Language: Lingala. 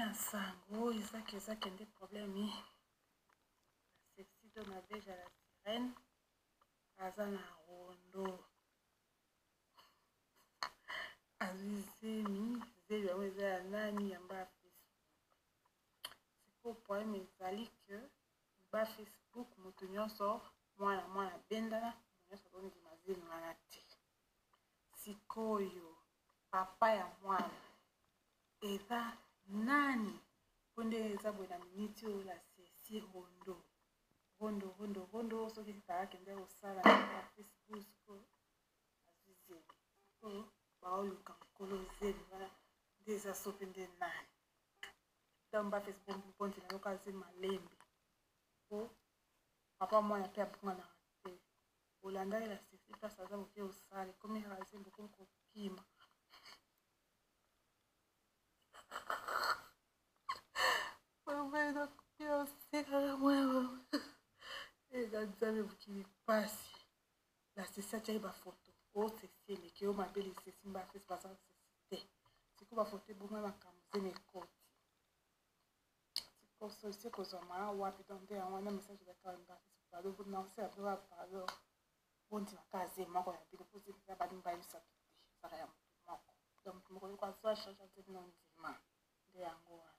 na sango ezaki ezaki nde problème la sexy to na beja la sirène aza na rondo azwi zemi zemi yango eza ya nani yamba ya facebook sikoyo problème ezali que ba facebook moto nyonso mwana mwana bendana moto nyonso azondima zemi wana te sikoyo papa ya mwana eza nani mpo nde eza boye na miniti oyo la sesi rondo rondo rondo rondo soki kaka akende kosala na facebook sikoyo azwi zemi sikoyo baoluka nkolo zemi wana nde eza soki nde nani ntango ba facebook mponzi nayoka zemi malembe mpo papa mwana mpe abunganaka te olandaki na sexy place aza boke osala ekomi kaka zembo okomi kokima osekaka mwana eza nzambe mokili mpasi la sesi atiaki bafoto o sesi eleki yo mabe lisesi mba fesi baza sesi te sikoyo bafoto ebonga makambo zemi ekoti sikoyo solution ekozwama wapi donc nde yango wana message ezalaka mba fesi pardon naosala bino ba pardon bondima kaka zemi moko ya bino mpo zemi eza bani mibale misato te ezaka ya motu moko donc motu moko yoko azwa charge aze bino ndima nde yango wana.